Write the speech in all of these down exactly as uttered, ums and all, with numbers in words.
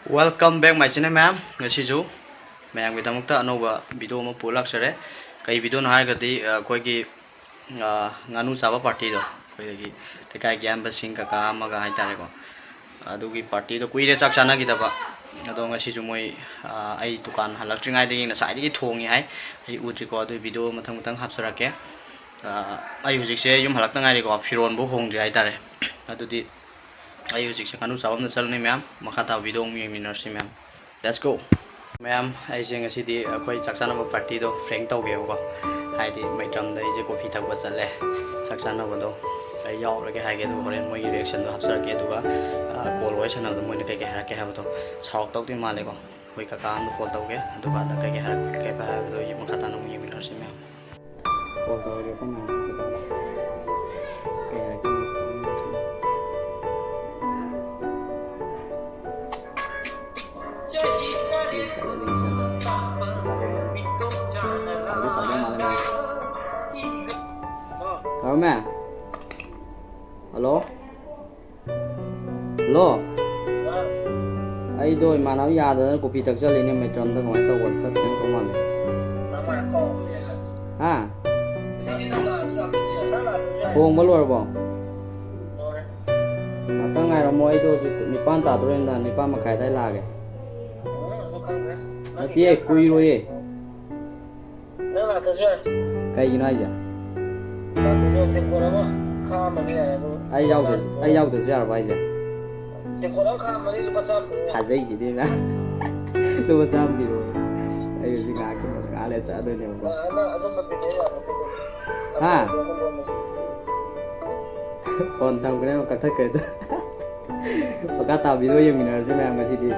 Welcome back my channel ꯃꯌꯥꯝ꯫ ꯉꯁꯤꯁꯨ ꯃꯌꯥꯝꯒꯤꯗꯃꯛꯇ ꯑꯅꯧꯕ ꯚꯤꯗꯤꯑꯣ ꯑꯃ ꯄꯨꯔ ꯂꯥꯛꯆꯔꯦ꯫ ꯀꯩ ꯚꯤꯗꯤꯑꯣꯅꯣ ꯍꯥꯏꯔꯒꯗꯤ, ꯑ, ꯑꯩꯈꯣꯏꯒꯤ, ꯑ, ꯉꯥꯅꯨ ꯆꯥꯕ ꯄꯥꯔꯇꯤꯗꯣ, ꯑꯩꯈꯣꯏꯒꯤ ꯂꯩꯀꯥꯏꯒꯤ ꯏꯌꯥꯝꯕꯁꯤꯡ, ꯀꯀꯥ ꯑꯃꯒ ꯍꯥꯏꯇꯥꯔꯦꯀꯣ, ꯑꯗꯨꯒꯤ ꯄꯥꯔꯇꯤꯗꯣ ꯀꯨꯏꯔꯦ ꯆꯥꯛ ꯆꯥꯅꯈꯤꯗꯕ꯫ ꯑꯗꯣ ꯉꯁꯤꯁꯨ ꯃꯣꯏ, ꯑ, ꯑꯩ ꯗꯨꯀꯥꯟ ꯍꯜꯂꯛꯇ꯭ꯔꯤꯉꯩꯗꯒꯤ ꯉꯁꯥꯏꯗꯒꯤ ꯊꯣꯡꯉꯤ ꯍꯥꯏ, ꯑꯩ ꯎꯗ꯭ꯔꯤꯀꯣ꯫ ꯑꯗꯨꯒꯤ ꯚꯤꯗꯤꯑꯣ ꯃꯊꯪ ꯃꯊꯪ ꯍꯥꯞꯆꯔꯛꯀꯦ꯫ ꯑ, ꯑꯩ ꯍꯧꯖꯤꯛꯁꯦ ꯌꯨꯝ ꯍꯜꯂꯛꯇ ꯉꯥꯏꯔꯤꯀꯣ, ꯐꯤꯔꯣꯟꯐꯥꯎ ꯍꯣꯡꯗ꯭ꯔꯤ ꯍꯥꯏꯇꯥꯔꯦ꯫ ꯑꯗꯨꯗꯤ ꯑꯩ ꯍꯧꯖꯤꯛꯁꯦ ꯉꯥꯅꯨ ꯆꯥꯐꯝꯗ ꯆꯠꯂꯅꯤ ꯃꯌꯥꯝ꯫ ꯃꯈꯥ ꯇꯥꯕ ꯚꯤꯗꯤꯑꯣ ꯑꯃꯨꯛ ꯌꯦꯡꯃꯤꯟꯅꯔꯁꯤ ꯃꯌꯥꯝ꯫ Let's go! ꯃꯌꯥꯝ, ꯑꯩꯁꯦ ꯉꯁꯤꯗꯤ ꯑꯩꯈꯣꯏ ꯆꯥꯛ ꯆꯥꯅꯕ ꯄꯥꯔꯇꯤꯗꯣ prank ꯇꯧꯒꯦꯕꯀꯣ꯫ ꯍꯥꯏꯗꯤ ꯃꯩꯇ꯭ꯔꯝꯗ ꯑꯩꯁꯦ ꯀꯣꯐꯤ ꯊꯛꯄ ꯆꯠꯂꯦ꯫ ꯆꯥꯛ ꯆꯥꯅꯕꯗꯣ ꯑꯩ ꯌꯥꯎꯔꯒꯦ ꯍꯥꯏꯒꯦ, ꯑꯗꯨꯒ ꯍꯣꯔꯦꯟ ꯃꯣꯏꯒꯤ reaction ꯗꯣ ꯍꯥꯞꯆꯔꯛꯀꯦ꯫ ꯑꯗꯨꯒ, ꯑ, call ꯋꯥꯔꯤ ꯁꯥꯟꯅꯕꯗ ꯃꯣꯏꯅ ꯀꯩꯀꯩ ꯍꯥꯏꯔꯛꯀꯦ ꯍꯥꯏꯕꯗꯣ꯫ ꯁꯥꯎꯔꯛꯇꯧꯗꯤ ꯃꯥꯜꯂꯦꯀꯣ꯫ ꯑꯩꯈꯣꯏ ꯀꯀꯥ ꯑꯃꯗ call ꯇꯧꯒꯦ, ꯑꯗꯨꯒ ꯑꯗ ꯀꯩꯀꯩ ꯍꯥꯏꯔꯛꯀꯦ ꯍꯥꯏꯕꯗꯣ ꯑꯩ ꯃꯈꯥ ꯇꯥꯅ ꯑꯃꯨꯛ ꯌꯦꯡꯃꯤꯟꯅꯔꯁꯤ ꯃꯌꯥꯝ꯫ Call ꯇꯧꯔꯒꯦ ꯑꯩꯈꯣꯏ ꯃꯌꯥꯝ ꯀꯀꯥꯗ꯫ ꯀꯩ ꯍꯥꯏꯔꯛꯀꯦ? ꯂꯤꯡ ꯆꯠꯂꯦ, ꯂꯤꯡ ꯆꯠꯂꯦ꯫ ꯁꯥꯎꯗꯤ ꯁꯥꯎꯗꯧ ꯃꯥꯜꯂꯦ ꯃꯥ꯫ ꯇꯧꯔꯝꯃꯦ? Hello? Hello? ꯑꯩꯗꯣ ꯏꯃꯥꯟꯅꯕ ꯌꯥꯗꯗꯅ ꯀꯣꯐꯤ ꯊꯛ ꯆꯠꯂꯤꯅꯦ, ꯃꯩꯇ꯭ꯔꯝꯗ꯫ ꯀꯃꯥꯏꯅ ꯇꯧꯕ? ꯈꯔ ꯈꯤꯇꯪ ꯇꯧ ꯃꯥꯜꯂꯦ꯫ ꯍꯥ? ꯊꯣꯡꯕ ꯂꯣꯏꯔꯕꯣ? ꯉꯥꯛꯇꯪ ꯉꯥꯏꯔꯝꯃꯣ, ꯑꯩꯗꯣ ꯍꯧꯖꯤꯛ ꯅꯤꯄꯥꯟ ꯇꯥꯗꯣꯔꯦꯅ, ꯅꯤꯄꯥꯟ ꯃꯈꯥꯏ ꯑꯗꯥꯏ ꯂꯥꯛꯑꯒꯦ꯫ ꯅꯠꯇꯦ, ꯀꯨꯏꯔꯣꯏꯌꯦ꯫ ꯅꯪ ꯂꯥꯛꯇ꯭ꯔꯁꯨ ꯌꯥꯏ꯫ ꯀꯩꯒꯤꯅꯣ ꯍꯥꯏꯁꯦ? ꯂꯥꯛꯇ꯭ꯔꯁꯨ ꯌꯥꯏ, ꯇꯦꯡꯀꯣꯠ ꯑꯃ ꯈꯥꯛꯑꯝꯃꯒ ꯌꯥꯔꯦ, ꯑꯗꯨ ꯑꯩ ꯌꯥꯎꯗ꯭ꯔꯁꯨ, ꯑꯩ ꯌꯥꯎꯗ꯭ꯔꯁꯨ ꯌꯥꯔꯕꯣ ꯍꯥꯏꯁꯦ? ꯇꯦꯡꯀꯣꯠ ꯑꯃ ꯈꯥꯛꯑꯝꯃꯅꯤ, ꯂꯨꯄꯥ ꯆꯥꯝꯃ ꯄꯤꯔꯒ꯫ ꯊꯥꯖꯩꯁꯤꯗꯤ ꯅꯪ꯫ ꯂꯨꯄꯥ ꯆꯥꯝꯃ ꯄꯤꯔꯛꯑꯣ꯫ ꯑꯩ ꯍꯧꯖꯤꯛ ꯉꯥꯏꯍꯥꯛꯀꯤ ꯉꯥꯏꯍꯥꯛ ꯂꯩꯔ ꯆꯠꯂꯗꯣꯏꯅꯦꯕꯀꯣ꯫ ꯅꯪ ꯑꯗꯨꯝꯕꯗꯤ ꯂꯩ ꯌꯥꯕ ꯅꯠꯇꯦ꯫ ꯍꯥ? ꯐꯣꯟ ꯊꯝꯈ꯭ꯔꯦ, ꯑꯃꯨꯛ ꯀꯛꯊꯠꯈ꯭ꯔꯦ ꯑꯗꯣ꯫ ꯃꯈꯥ ꯇꯥꯕ ꯚꯤꯗꯤꯑꯣ ꯌꯦꯡꯃꯤꯟꯅꯔꯁꯤ ꯃꯌꯥꯝ꯫ ꯉꯁꯤꯗꯤ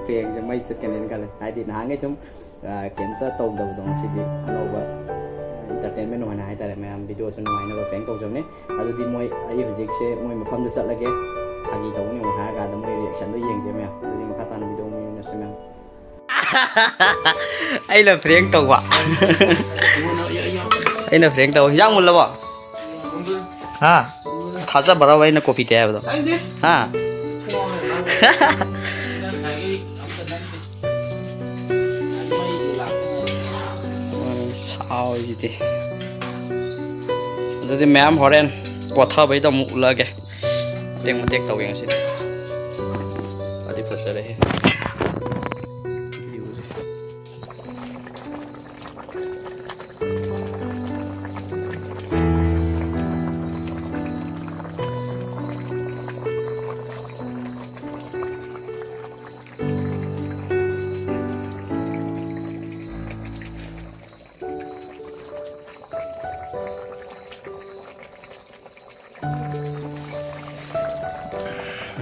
prankꯁꯦ ꯃꯩ ꯆꯠꯀꯅꯤꯅ ꯈꯜꯂꯦ꯫ ꯍꯥꯏꯗꯤ ꯅꯍꯥꯟꯈꯩ ꯁꯨꯝ, ꯑ, ꯀꯩꯝꯇ ꯇꯧꯗꯕꯗꯣ, ꯉꯁꯤꯗꯤ ꯑꯅꯧꯕ entertainment ꯑꯣꯏꯅ ꯍꯥꯏꯇꯥꯔꯦ ꯃꯌꯥꯝ, ꯚꯤꯗꯤꯑꯣꯁꯨ ꯅꯨꯡꯉꯥꯏꯅꯕ prank ꯇꯧꯖꯕꯅꯤ꯫ ꯑꯗꯨꯗꯤ ꯃꯣꯏ, ꯑꯩ ꯍꯧꯖꯤꯛꯁꯦ ꯃꯣꯏ ꯃꯐꯝꯗ ꯆꯠꯂꯒꯦ, ꯐꯥꯒꯤ ꯇꯧꯕꯅꯤ ꯑꯃꯨꯛ ꯍꯥꯏꯔꯀꯥꯟꯗ ꯃꯣꯏ reactionꯗꯣ ꯌꯦꯡꯁꯦ ꯃꯌꯥꯝ꯫ ꯑꯗꯨꯗꯤ ꯃꯈꯥ ꯇꯥꯅ ꯚꯤꯗꯤꯑꯣ ꯑꯃ ꯌꯦꯡꯃꯤꯟꯅꯔꯁꯤ ꯃꯌꯥꯝ꯫ ꯑꯩꯅ prank ꯇꯧꯕ꯫ ꯑꯩꯅ prank ꯇꯧꯕ꯫ ꯍꯤꯟꯖꯥꯡ ꯃꯨꯜꯂꯕꯣ? ꯍꯥ? ꯊꯥꯖꯕ꯭ꯔꯕ ꯑꯩꯅ ꯀꯣꯐꯤ ꯇꯩ ꯍꯥꯏꯕꯗꯣ? ꯍꯥ? ꯍꯥꯎꯔꯤꯁꯤꯗꯤ꯫ ꯑꯗꯨꯗꯤ ꯃꯌꯥꯝ ꯍꯣꯔꯦꯟ ꯀꯣꯊꯕꯩꯗ ꯑꯃꯨꯛ ꯎꯠꯂꯛꯑꯒꯦ꯫ ꯃꯇꯦꯛ ꯃꯇꯦꯛ ꯇꯧꯒꯦ ꯉꯁꯤꯗꯤ꯫ ꯐꯗꯤ ꯐꯖꯔꯦꯍꯦ꯫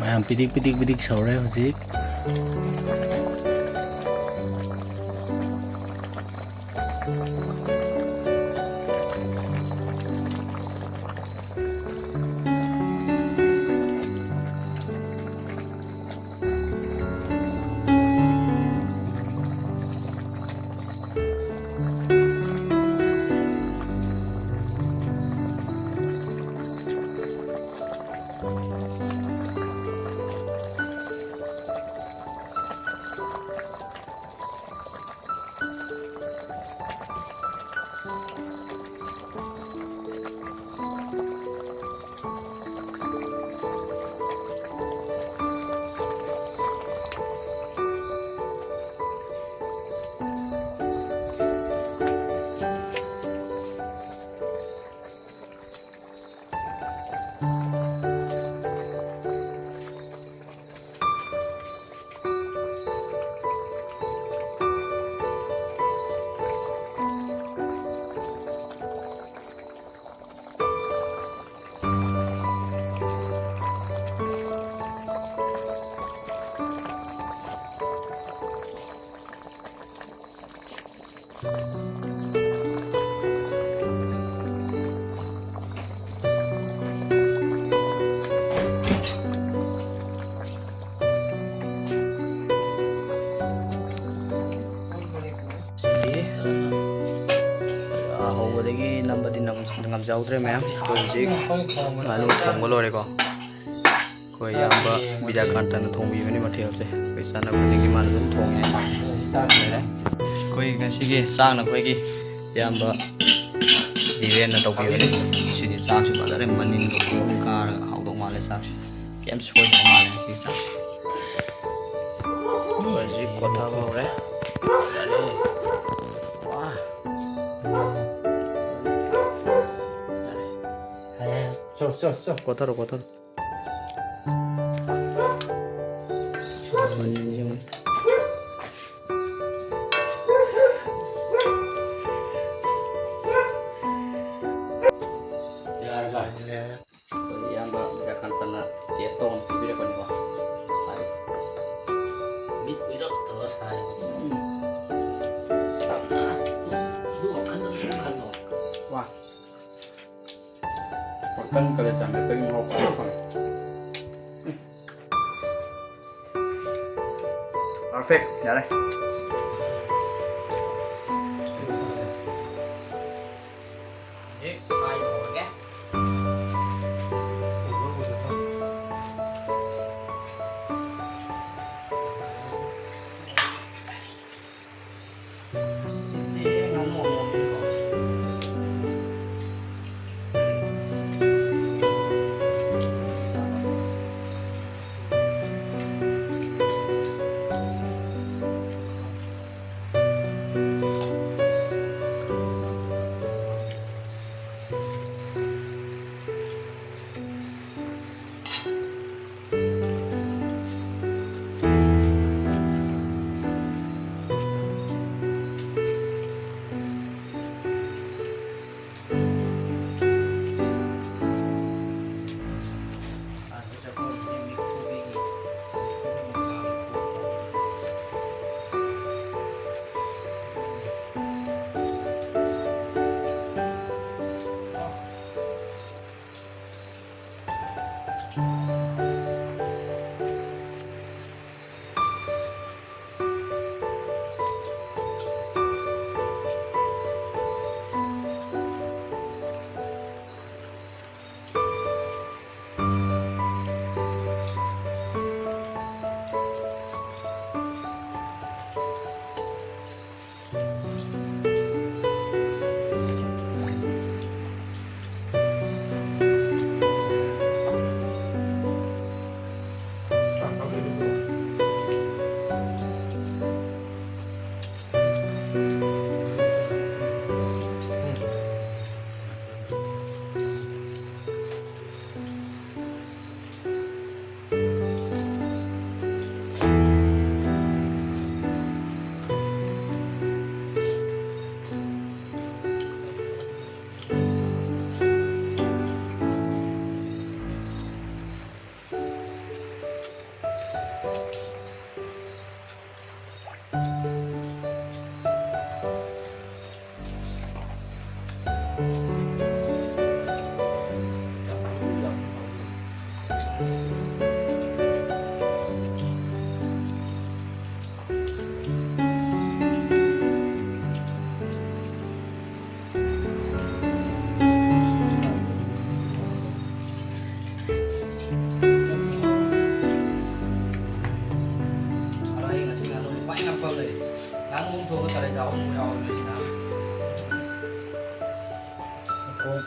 ꯃꯌꯥꯝ ꯄꯤꯗꯤꯛ ꯄꯤꯗꯤꯛ ꯄꯤꯗꯤꯛ ꯁꯧꯔꯦ ꯍꯧꯖꯤꯛ꯫ ꯍꯧꯕꯗꯒꯤ ꯅꯝꯕꯗꯤ ꯅꯝ-, ꯉꯝꯖꯍꯧꯗ꯭ꯔꯦ ꯃꯌꯥꯝ꯫ ꯑꯩꯈꯣꯏ ꯍꯧꯖꯤꯛ ꯉꯥꯅꯨ ꯊꯣꯡꯕ ꯂꯣꯏꯔꯦꯀꯣ꯫ ꯑꯩꯈꯣꯏ ꯏꯌꯥꯝꯕ ꯕꯤꯗ꯭ꯌꯥꯀꯥꯟꯇꯅ ꯊꯣꯡꯕꯤꯕꯅꯤ ꯃꯊꯦꯜꯁꯦ꯫ ꯑꯩꯈꯣꯏ ꯆꯥꯅꯕ ꯈꯨꯗꯤꯡꯒꯤ ꯃꯥꯅ ꯑꯗꯨꯝ ꯊꯣꯡꯉꯦ ꯍꯥꯏꯇꯥꯔꯦ꯫ ꯂꯩꯔꯦ꯫ ꯑꯩꯈꯣꯏ ꯉꯁꯤꯒꯤ ꯆꯥꯅ ꯑꯩꯈꯣꯏꯒꯤ ꯏꯌꯥꯝꯕ ꯖꯤꯕꯦꯟꯅ ꯇꯧꯕꯤꯕꯅꯤ꯫ ꯁꯤꯗꯤ ꯆꯥꯛꯁꯤ ꯐꯖꯔꯦ, ꯃꯅꯤꯟꯒ ꯐꯣꯡ ꯀꯥꯔꯒ ꯍꯥꯎꯗꯧ ꯃꯥꯜꯂꯦ ꯆꯥꯛꯁꯤ꯫ ꯀꯩꯝ ꯁꯣꯏꯗꯕ ꯃꯥꯜꯂꯦ ꯉꯁꯤꯒꯤ ꯆꯥꯛꯁꯤ꯫ ꯍꯧꯖꯤꯛ ꯀꯣꯊꯕ ꯍꯧꯔꯦ꯫ ꯌꯥꯔꯦ꯫ ꯋꯥ꯫ ꯌꯥꯔꯦ꯫ ꯆꯣ, ꯆꯣ, ꯆꯣ꯫ ꯀꯣꯊꯔꯣ, ꯀꯣꯊꯔꯣ꯫ ꯌꯥꯔꯕ? ꯑꯩꯈꯣꯏ ꯏꯌꯥꯝꯕ ꯖꯀꯥꯟꯇꯅ ꯇꯦꯁ ꯇꯧꯅ ꯄꯤꯕꯤꯔꯛꯄꯅꯤꯀꯣ꯫ ꯃꯤꯠ ꯎꯏꯔꯛꯇꯕ ꯁꯥꯏ꯫ ꯎꯝ꯫ ꯇꯞꯅ꯫ ꯑꯗꯨ ꯋꯥꯈꯜꯗꯨꯁꯨ ꯈꯜꯂꯣ꯫ ꯋꯥ꯫ ꯋꯥꯈꯜ ꯀꯂꯦꯖ ꯆꯥꯃꯦꯠꯇꯒꯤ ꯃꯍꯥꯎ ꯐꯖꯅ ꯐꯪꯉꯦ꯫ ꯄꯔꯐꯦꯛ, ꯌꯥꯔꯦ꯫ ꯍꯧꯖꯤꯛ ꯁꯥꯏ ꯍꯧꯔꯒꯦ꯫ ꯁꯤꯗꯤ ꯉꯥꯅꯨ ꯑꯃꯣꯝꯅꯤꯀꯣ꯫ ꯄꯨꯡ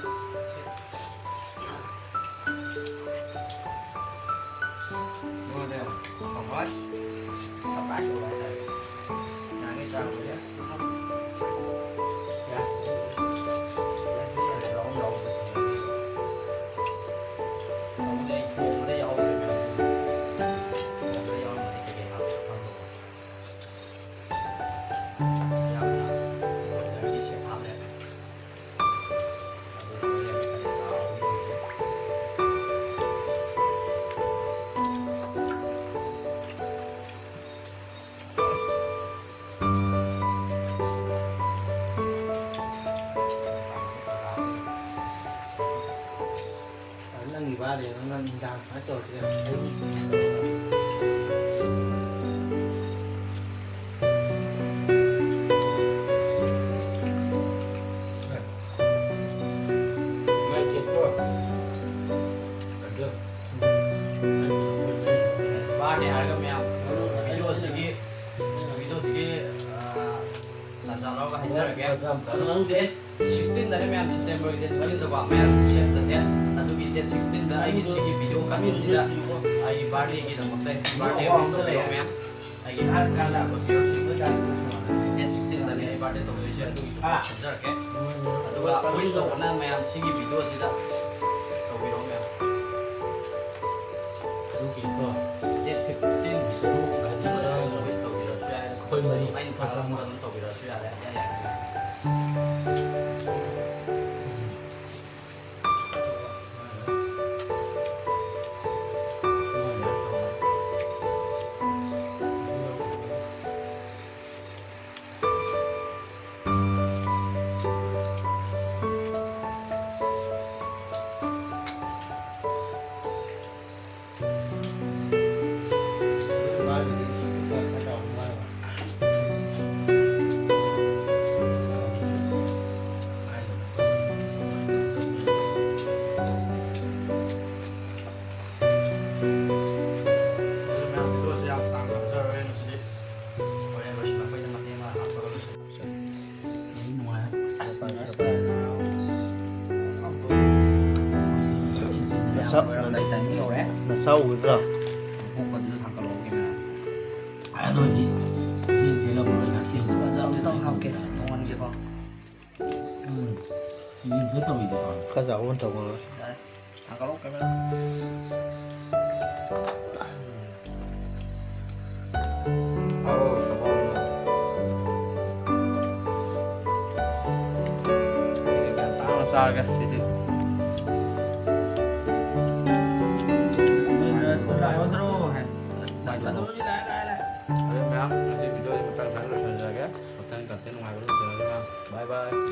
ꯂꯣꯏꯔꯦ꯫ ꯁꯪꯒꯥꯏ꯫ ꯁꯪꯒꯥꯏ ꯁꯨꯔꯦ ꯍꯥꯏꯇꯥꯔꯦ꯫ ꯌꯥꯅꯤ ꯆꯥꯔꯨꯔꯦ꯫ ꯌꯥꯅꯤ꯫ ꯌꯥꯅꯤ꯫ ꯌꯥꯅꯤ꯫ ꯌꯥꯎꯕ ꯌꯥꯎꯕ꯫ ꯊꯣꯡꯕꯗ ꯌꯥꯎꯕ ꯌꯥꯎꯕ꯫ ꯊꯣꯡꯕꯗ ꯌꯥꯎꯕꯗꯤ ꯀꯩꯀꯩ ꯍꯥꯞꯄꯤ ꯈꯪꯗꯕ꯫ ꯌꯥꯝꯅ ꯑꯣꯏꯅꯔꯒꯤ ꯁꯦꯞ ꯍꯥꯞꯂꯦ꯫ ꯅꯪꯒꯤ ꯕꯥꯔꯗꯦ ꯅꯪꯅ ꯅꯨꯡꯗꯥꯡ ꯁꯨꯃꯥꯏꯅ ꯇꯧꯔꯁꯤ ꯀꯩꯅꯣ? ꯑꯌꯨꯛ ꯃꯥꯏ ꯆꯦꯠꯄ꯭ꯔꯣ? ꯑꯗꯨ ꯕꯥꯔꯗꯦ ꯍꯥꯏꯔꯒ ꯃꯌꯥꯝ ꯚꯤꯗꯤꯑꯣꯁꯤꯒꯤ ꯚꯤꯗꯤꯑꯣꯁꯤꯒꯤ ꯇꯥꯟꯖꯥ ꯂꯧꯔꯒ ꯍꯥꯏꯖꯔꯒꯦ꯫ ꯈꯪꯗꯦ꯫ ꯁꯤꯛꯁꯇꯤꯟꯗꯅꯦ ꯃꯌꯥꯝ, ꯁꯦꯞꯇꯦꯝꯕꯔꯒꯤ ꯗꯦꯠ ꯁꯤꯛꯁꯇꯤꯟꯗꯀꯣ ꯃꯌꯥꯝ ꯁꯦꯞ ꯗ ꯗꯦꯠ꯫ ꯑꯗꯨꯒꯤ ꯗꯦꯠ ꯁꯤꯛꯁꯇꯤꯟꯗ ꯑꯩꯒꯤ ꯁꯤꯒꯤ ꯚꯤꯗꯤꯑꯣ ꯀꯥꯞꯄꯤꯁꯤꯗ ꯑꯩꯒꯤ ꯕꯥꯔꯗꯦꯒꯤꯗꯃꯛꯇ ꯕꯥꯔꯗꯦ ꯋꯤꯁ ꯇꯧꯕꯤꯔꯣ ꯃꯌꯥꯝ꯫ ꯑꯩꯒꯤ ꯗꯦꯠ ꯁꯤꯛꯁꯇꯤꯟꯗꯅꯦ ꯑꯩ ꯕꯥꯔꯗꯦ ꯇꯧꯗꯣꯏꯁꯦ, ꯑꯗꯨꯒꯤꯁꯨ ꯈꯟꯖꯔꯛꯀꯦ꯫ ꯑꯗꯨꯒ ꯋꯤꯁ ꯇꯧꯕꯅ ꯃꯌꯥꯝ ꯁꯤꯒꯤ ꯚꯤꯗꯤꯑꯣꯁꯤꯗ ꯇꯧꯕꯤꯔꯣ ꯃꯌꯥꯝ꯫ ꯑꯗꯨꯒꯤꯀꯣ, ꯗꯦꯠ ꯐꯤꯐꯇꯤꯟ ꯁꯔꯨꯛ ꯑꯗꯨꯗ ꯋꯤꯁ ꯇꯧꯕꯤꯔꯁꯨ ꯌꯥꯏ꯫ ꯑꯩꯈꯣꯏ ꯃꯔꯤ ꯑꯩꯅ ꯊꯥꯔꯛꯄ ꯑꯗꯨꯝ ꯇꯧꯕꯤꯔꯁꯨ ꯌꯥꯔꯦ꯫ ꯌꯥꯏ, ꯌꯥꯏ꯫ ꯁꯛ ꯂꯣꯏꯔꯝꯗꯥꯏ timing ꯌꯧꯔꯦ꯫ ꯅꯁꯥ ꯎꯒꯗ꯭ꯔꯥ? ꯃꯈꯣꯡꯒꯗꯨꯁꯨ ꯊꯥꯡꯒꯠꯂꯛꯑꯣ ꯀꯩꯅꯣ꯫ ꯑꯗꯨ ꯑꯣꯏꯔꯗꯤ ꯆꯦꯟ ꯆꯦꯜꯂꯝꯃꯔꯣꯏ ꯉꯁꯤ꯫ ꯑꯁ, ꯐꯖꯕ ꯑꯝꯇꯪ ꯍꯥꯞꯀꯦ, ꯇꯣꯡꯍꯟꯒꯦꯀꯣ꯫ ꯎꯝ꯫ ꯃꯤ ꯑꯝꯇ ꯇꯧꯔꯤꯗꯤꯀꯣ꯫ ꯈꯔ ꯆꯥꯎꯕ ꯑꯣꯏꯅ ꯇꯧꯕ꯫ ꯌꯥꯔꯦ꯫ ꯊꯥꯡꯒꯠꯂꯣ, camera꯫ ꯑꯧ, ꯇꯧꯍꯧꯔꯣ꯫ ꯌꯥꯝ ꯇꯥꯡꯅ ꯆꯥꯔꯒꯦ ꯁꯤꯗꯤ꯫ ꯑꯗꯨ ꯃꯌꯥꯝ, ꯉꯁꯤ video ꯁꯤ ꯃꯇꯥꯡ ꯁ꯭ꯋꯥꯏꯗ ꯂꯣꯏꯁꯤꯟꯖꯔꯒꯦ꯫ ꯃꯊꯪ content ꯅꯨꯡꯉꯥꯏꯕ ꯑꯗꯨꯝ ꯊꯦꯡꯅꯁꯤ ꯃꯌꯥꯝ꯫ Bye bye꯫